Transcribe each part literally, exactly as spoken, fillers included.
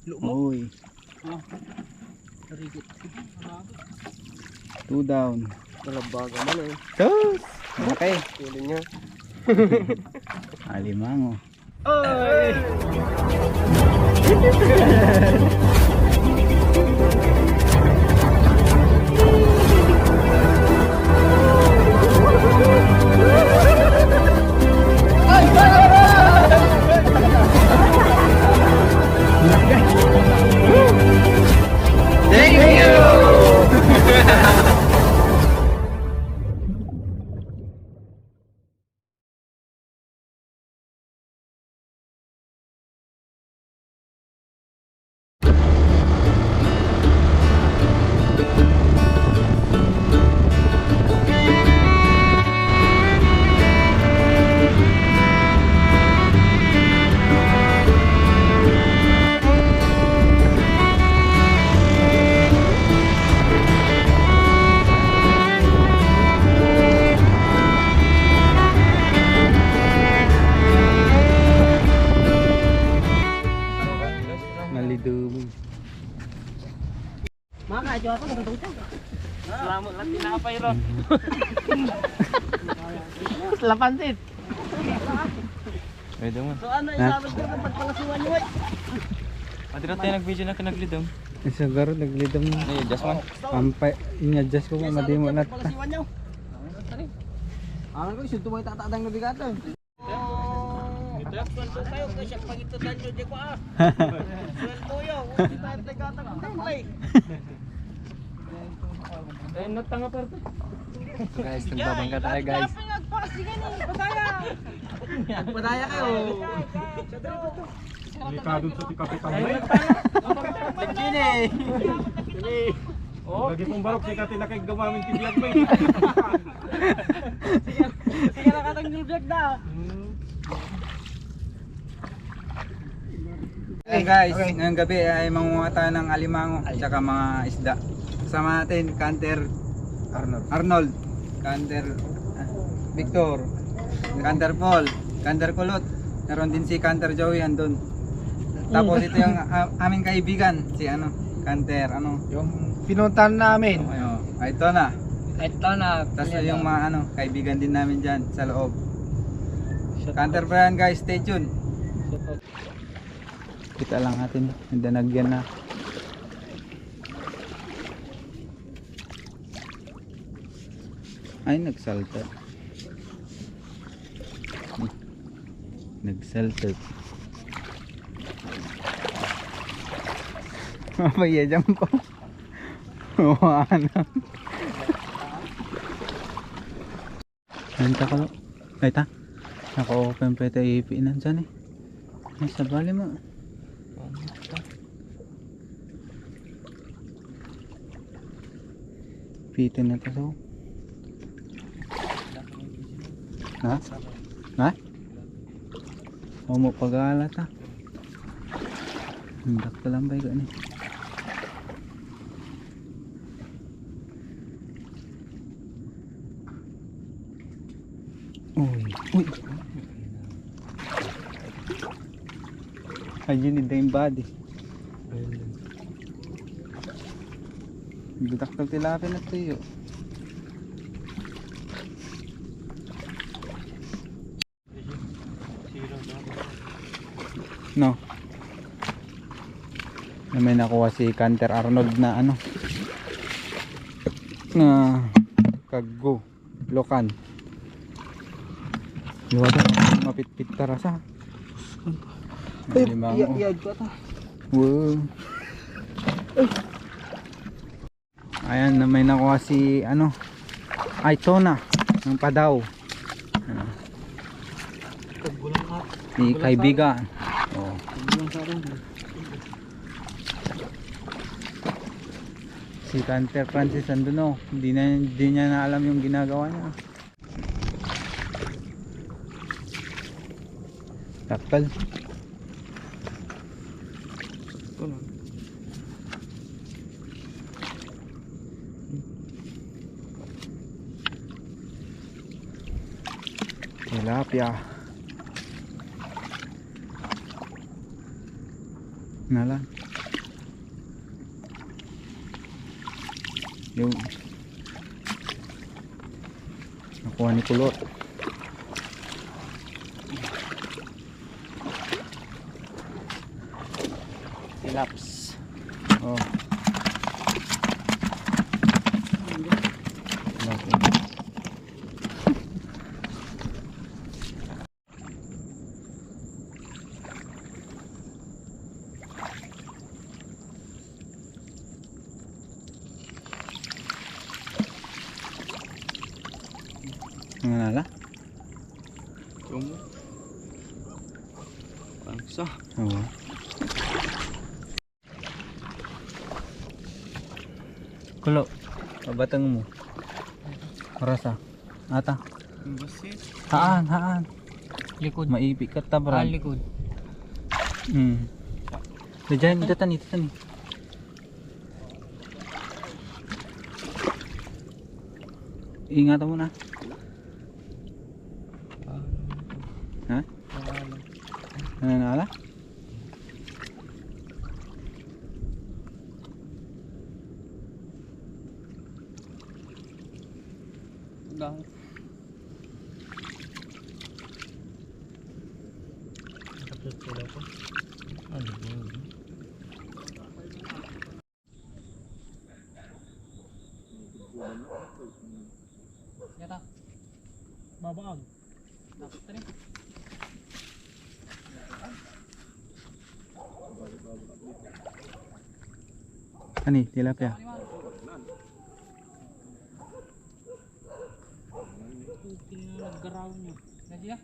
Uy. Ah. Tarigit. Two down. Nalabaga man eh. Sus! Okay. Kunin niya. Alimango. Ay! Thank you! Nalidumon. Mga kaadyo ako, nagdudutang. Salamat lang, tinapay ron. Lapansit. Pwede mo. So, ano, ha? Isabit ko ng pagpalasiwan niyo, eh. Pati rin tayo nag-video na kinaglidom. Isa garo, naglidom. Ay, adjust mo. Ampay, inya-adjust ko, madimo na. Pagpalasiwan niyo. Alam ko, isunto mo yung tatadang na bigat, eh. Sweldo kayo, kasi ang pangitutan nyo, di ko, ah. Sweldo yun. Hindi tayo nagkatang-, eh, natanga pa rin. So guys, nagbabangga tayo, guys. Nagpakasigan eh, pataya. Pataya kayo. Delikado sa ti Kapitan, eh. Sige, eh. Oh. Lagi pong barok, sikat na kayo gumamit ti vlog mo, eh. Sige, sige na katang vlog na. Ayan guys, okay. Ngayong gabi ay mangunguha tayo ng alimango at saka mga isda. Kasama natin, Canter Arnold. Arnold, Canter, ah, Victor, Canter Paul, Canter Kulot. Meron din si Canter Joey andun. Tapos ito yung, ah, aming kaibigan, si ano, Canter, ano? Yung pinuntahan namin. Ayo, ito na. Ito na. Tas yung mga ano, kaibigan din namin dyan sa loob. Canter Brian, guys, stay tuned. Kita lang natin, danagyan na. Ay, nagsalta. Nagsalta. Mabaya dyan po. Ano? Ayun, takalo. Ay, ta. Naka-open pa ito, ipiinan dyan eh. Ay, sabali mo. Pito na to, so. Ha? Ha? Umo pagala ta. Ang dakta lang ba yun eh? Uy, uy. Ayun, hindi yung body. Ang dakta tilapia na tuyo. No. Na may nakuha si Canter Arnold na ano, na kaggo, lokan. Liwa daw, mapitpit tarasa. Ay, alimango. Iya, iya, ito ata. Wow. Ayan, na may nakuha si, ano, Itona ng Padaw. Ano? Ni kaibigan. Oh. Si Canter Francis andun, oh. Di na, di niya na alam yung ginagawa niya. Takal. Ito na. Tilapia. Nala. Yung nakuha ni Kulot. Tilaps. Oh. Tilapia. Ang nala? Yung pangsa. Oo. Kulo, pabatang mo. Rasa. Ata. Ang basit. Haan, haan. Likod. Maipi ka ta, Brad. Ah, likod. Hmm. Diyan, datan, datan. Ingatan mo na. Ha? Ano na ala? Dahil. Tapos sila ko. Ano ba? Yata. Babaag. Dapat rin. Ani, tilapia. Tingnan, naggaraw niya. Nadya?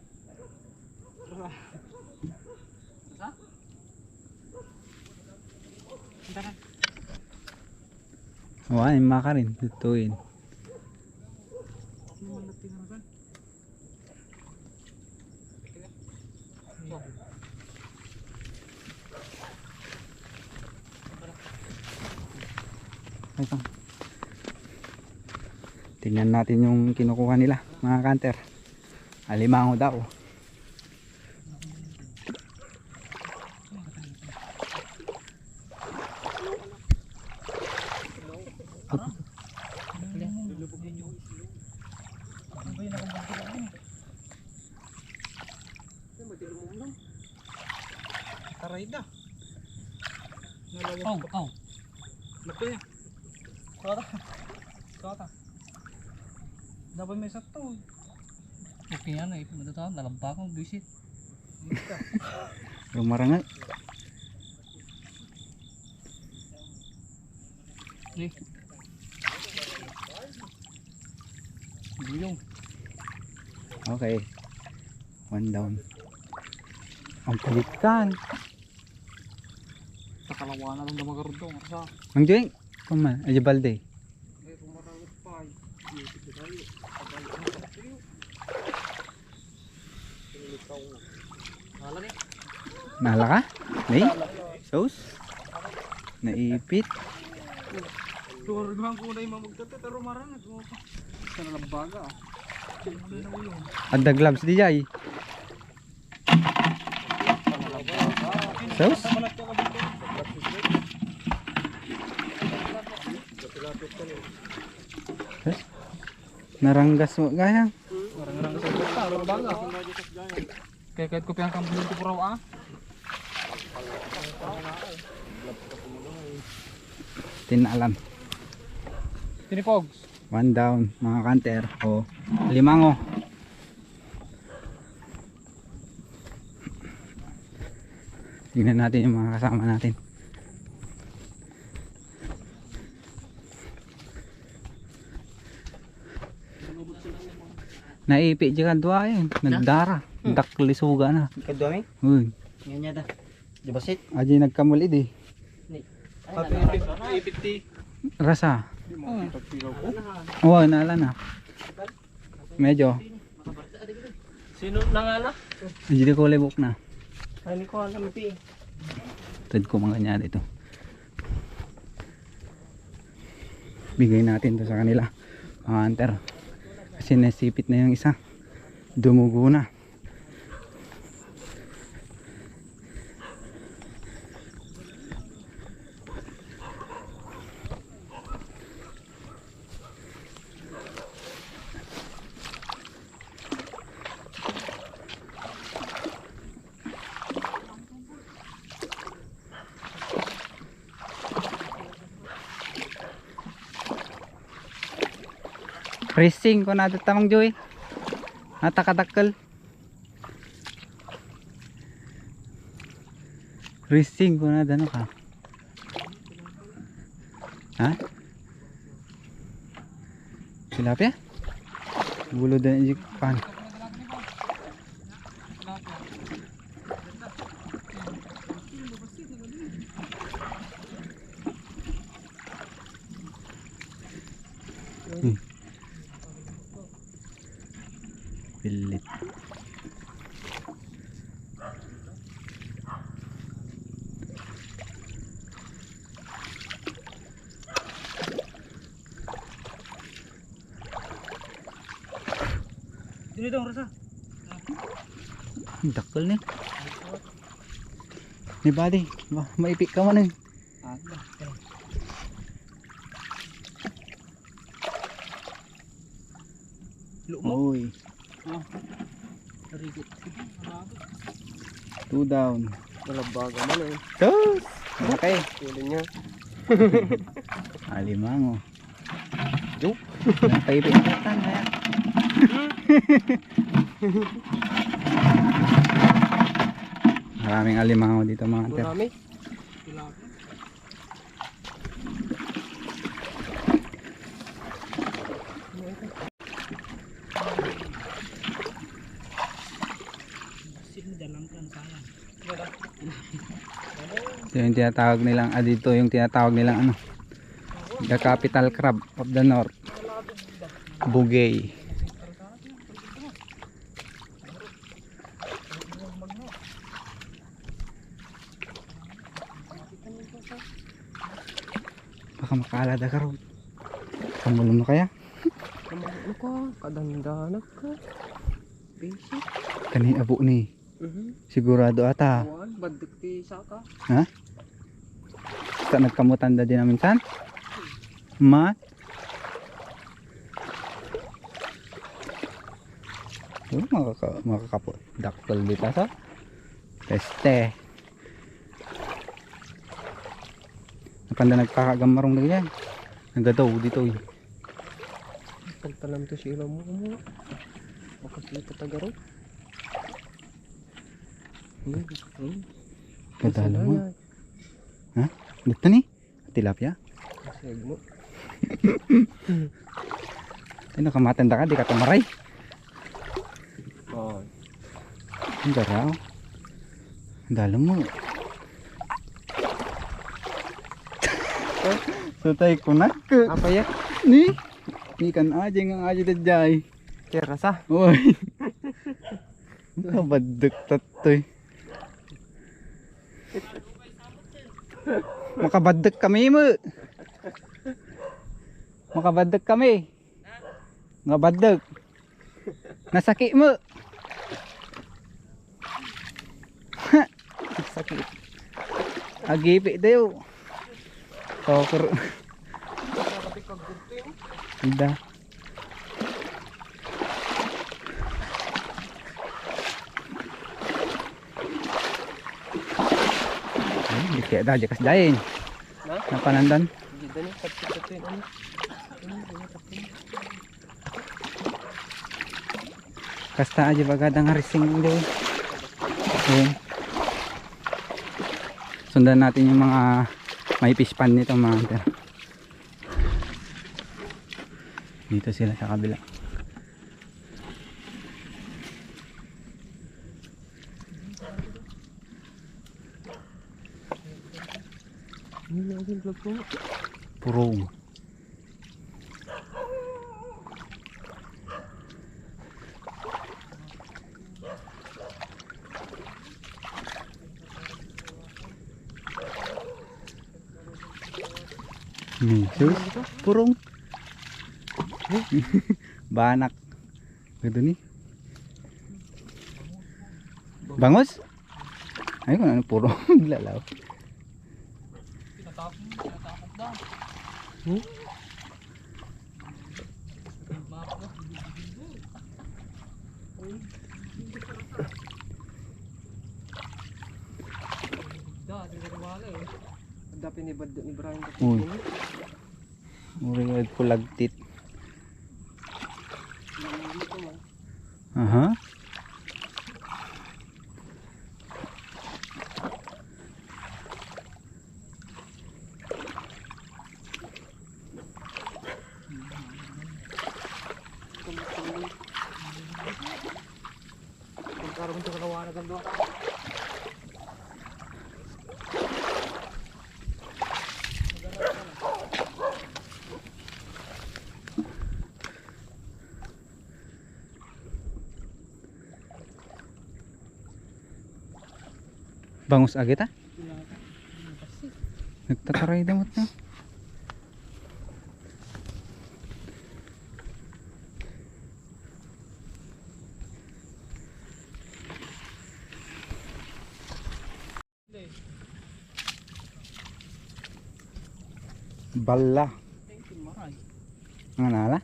Sa? Ang tanan. Wa, yung makarin, tutuin. Ano man natin ang kan? Ito. Tingnan natin yung kinukuha nila, mga kanter. Alimango daw. Taray da. Nalawag. Aw, aw. Laki. Kota. Kota. Dapat may sato. Okay, ano, eh, madata, nalabak ang buwisit. Lumarangay. Eh. Gulong. Okay. One down. Ang palitan. Takalawa na lang damagarod daw, sa. Ang Jeng, paman, ay balde. Eh, kumarangit pa, eh. Ipit na tayo. Pagkain na tayo. Nala ka? Nay? Sus? Naipit? Tuwar man ko na yung mamagkate, pero marang ito. Sa nalambaga, ah. Adda gloves di jay. Sus? Sus? Naranggas mo, gayam. Marang-rang sa bata, marang baga. Kaya kahit ko piyang kambulan ko puraw, ah. Tinalan. Tinipogs. One down, mga kanter. O, limango. Tingnan natin yung mga kasama natin. Naipi di kadwa yun. Nagdara. Dakli suga na. Kadwa mi? Uy. Ngayon yata. Di basit? Aji nagkamulid eh. Ni. Ay, Pati nana. Ipit, ipit ti. Rasa. Di mo, ipit ti ko. Oo, nala na. Medyo. Sino nangala? Aji di ko libok na. Ay, ni ko, ano, mati. Tad ko mga niya dito. Bigay natin to sa kanila, mga hunter. Kasi nasipit na yung isa. Racing ko na dita, Mang Joy. Nata kadakkel. Racing ko na dano ka. Ha? Tilapia? Gulo din yung pan. Hmm. Pilit. Dili dong, Rosa. Ang dakkel ni. Ni bali, ma maipi ka man eh. Ah, dakkel. Lumo. Uy. Ah. Tarigit. Two down. Malabaga man eh. Sus! Malaki. Pili niya. Alimango. Joke. Ang paipi ang katan, kaya. Maraming alimango dito, mga hunter. Marami. Ito yung tinatawag nilang, ah, dito yung tinatawag nilang ano, the capital crab of the north. Bugey. Baka makaalada ka ron. Kamulong na kaya? Ano ka? Kadandanak ka. Basic. Kani abo ni. Mhm. Sigurado ata. Kuwan, badek ti saka. Ha? Basta nagkamutan da din namin san? Ma? Oh, makaka makakapo. Dakkel dita sa. Peste. Napanda nagpakagammarong na yan. Nagadaw dito eh. Pagtalam to si ilaw mo mo. Makakita tagaro. Hmm, hmm. Kadala mo. Ha? Dito ni? Tilapia? Sige mo. Ay, nakamatanda ka, di ka tumaray. Oh. Ang garaw. Dala mo. So tayo kunak. Apa ya? Ni? Ni kan aja nga aja dajay. Kira sa? Uy. Kabadek tatoy. Makabadek kami mo. Makabadek kami. Nga badek. Nasaki mo. Sakit. Agipi tayo. Poker. Ida. Ay, di kaya da, jakas dain. Na? Napanandan. Hindi, dali, tapos ito yung ano. Kasta aja bagada nga racing dito. Ayan. Sundan natin yung mga may fish pond nito, mga hunter. Dito sila sa kabila. Purong. Hmm, sus, purong. Banak. Ito ni. Bangus? Ay, kung ano, purong. Lalaw. Hmm? Ang dapit ni Bad-, ni Brian. Uy. Uri nga pulagtit. Bangus agita? Nagtataray damot na. Balla. Ang nala?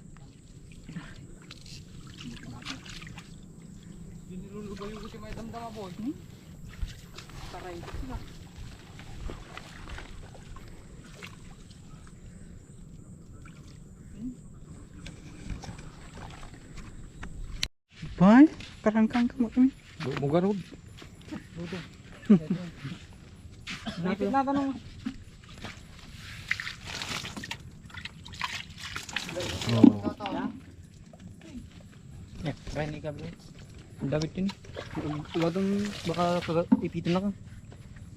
Dinilulugayo ko si may damdama, boy. Hmm? Taray sila. Bay, karangkang ka mo kami. Mugarod. Ipit na tanong. Oh. Ya, try ni Gabriel. Ang dawit yun. Wadong baka kaga-, ipitan na ka.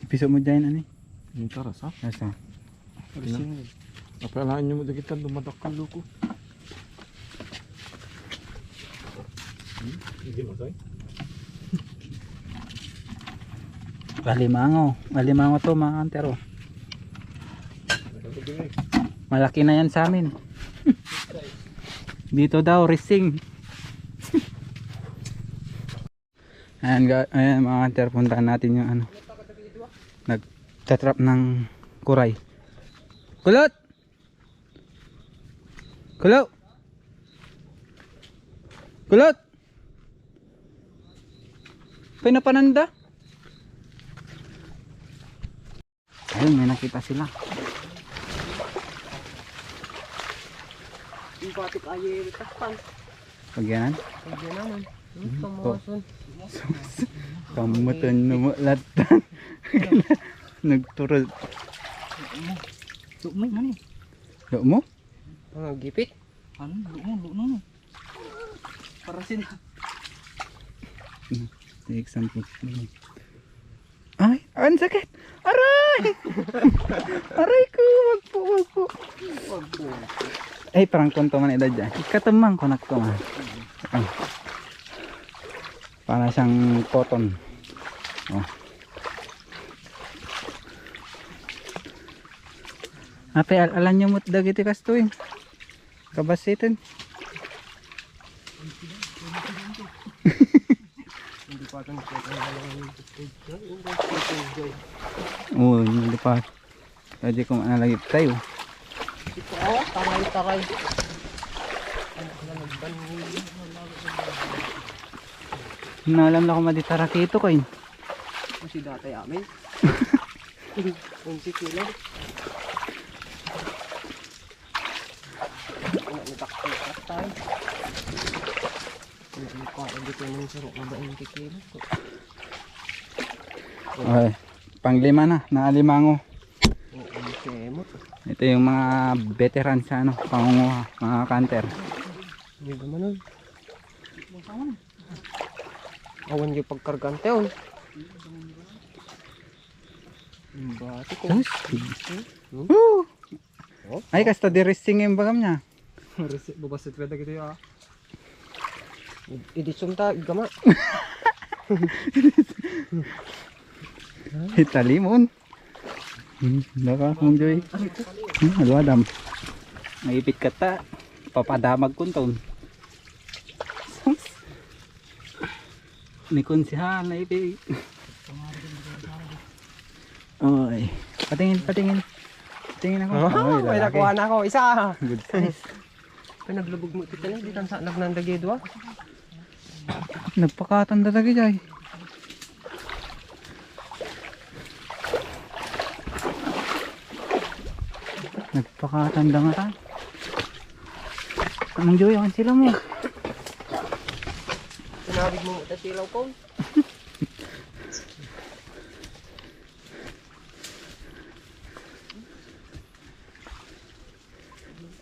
Ipiso mo dyan, ano eh? Yung taras, ha? Nasa? Original. Apalaan nyo mo dagita, dumadakkel, loko. Hmm? Hindi mo, Soy? Alimango. Alimango to, mga hunter, oh. Malaki na yan sa amin. Dito daw, racing. Ayan, ga-, ayan, mga hunter, puntahan natin yung ano, nagtatrap ng kuray. Kulot! Kulot! Kulot! Pinapananda? Ayun, may nakita sila. Yung batik ay takpan. Pag yan? Pag yan naman. Hmm, to. Kamutan na mo latan. Nagturod. Ito mo, ano eh? Ito mo? Ang gipit? Ano? Ito mo, ito mo. Para sila. Hmm, take some picture. Ay, ang sakit. Aray! Aray ko, wag po, wag po. Ay, parang kunto man ida dyan. Ikatamang ko na ko, ah. Ay. Para siyang cotton. Oh. Ape, al-, alan nyo mo't dagiti kastoy. Kabasitan. Hindi pa ito nagkakaroon ng tubig. Oo, hindi pa. Pwede kong analagip tayo. Ito, oh, taray, taray. Nalam na ko maditara kito, kain. Kasi dati amin. Onse kilo. Ano, may taktak tayo. Ano, ano pa, hindi ko nang sarok na ba yung kikilo ko? Okay. Panglima na, naalimango. Oo, ang semot. Ito yung mga veteran sa ano, pangunguha, mga canter. Hindi naman, oy. Awan yung pagkargante, oh. Ang bati ko. Sus. Hmm? Woo! Oh? Ay, kasta di racing yung bagam niya. Racing, babasit ka dagiti, ah. Iditson ta, igama. Hitalimon. Hmm, baka, Mong Joy. Hmm, aluadam. Naipit ka ta. Papadamag kunton. Ni Konsehal, naipit. Oy. Patingin, patingin. Patingin ako. Oh, oy, may lalaki. Nakuha na ako. Isa. Good size. Ay, naglubog mo ito, eh. Di tansa, nagnanda gidwa. Nagpakatan da dagiti ay. Nagpakatan da nga ta. Anong Joy, ang sila mo? Tinawag mo, tas ilaw ko.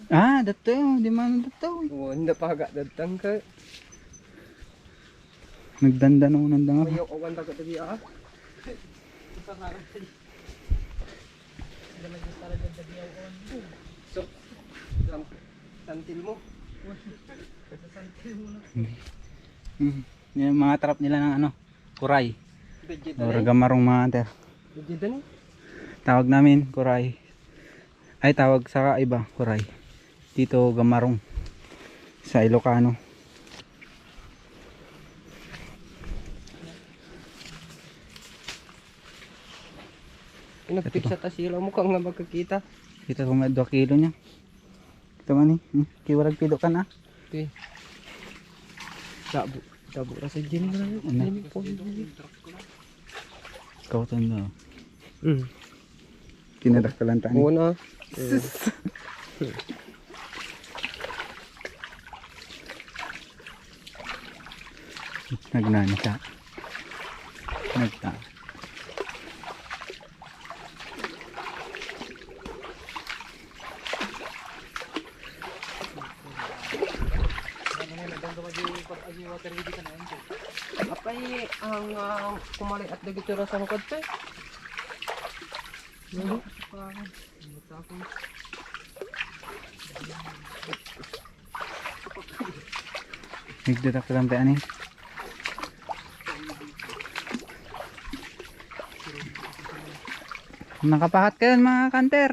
Ah, dito, di man dito. Oo, hindi pa ga-, datang ka. Nagdandano nanda nga. Ayaw, awan dagat lagi, ah. So, santil mo. Hmm. Yan, mga trap nila ng ano, kuray. Vegetable. Or gamarong, mga hunter. Vegetable. Tawag namin kuray. Ay, tawag sa iba, kuray. Dito, gamarong. Sa Ilocano. Inagpiksa ta sila mo ka nga magkakita. Kita ko may dua kilo niya. Kita man eh. Hmm, kiwarag pido ka na. Okay. Dabo, dabo ra sa gym na. Ano? Ano po? Ikaw tanda. Mm. Kinadakkalan ta ni. Una. Nagnanisa. Nagta. Apay ang, ah, kumalay at dagito ra sa hukad to, eh. Nagdadak lang tayo ani. Nakapahat kayo, mga kanter.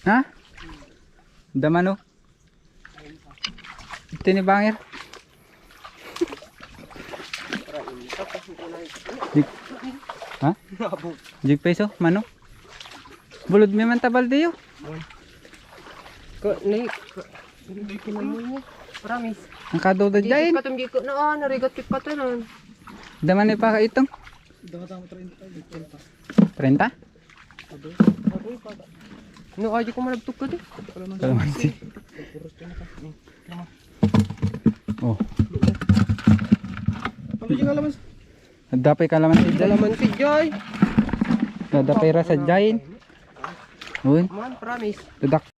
Ha? Damano? Ito ni Bangir. Jig, ha? Jig peso, mano? Bulod mi man tabal diyo. Ko, ni, ko, hindi ko na mo. Promise. Ang kaduda Di dyan. Patong di ko na, ah, narigat kit patanan. Daman ni pa ka itong? Daman tama treinta, treinta. Treinta? No, aja ko malagtok ka di. Kalamansi. Oh. Ano yung kalamansi? Dapay kalamansi dyan. Kalamansi dyan. Nadapay ra sa dyan. Uy. Man, promise. Dadak.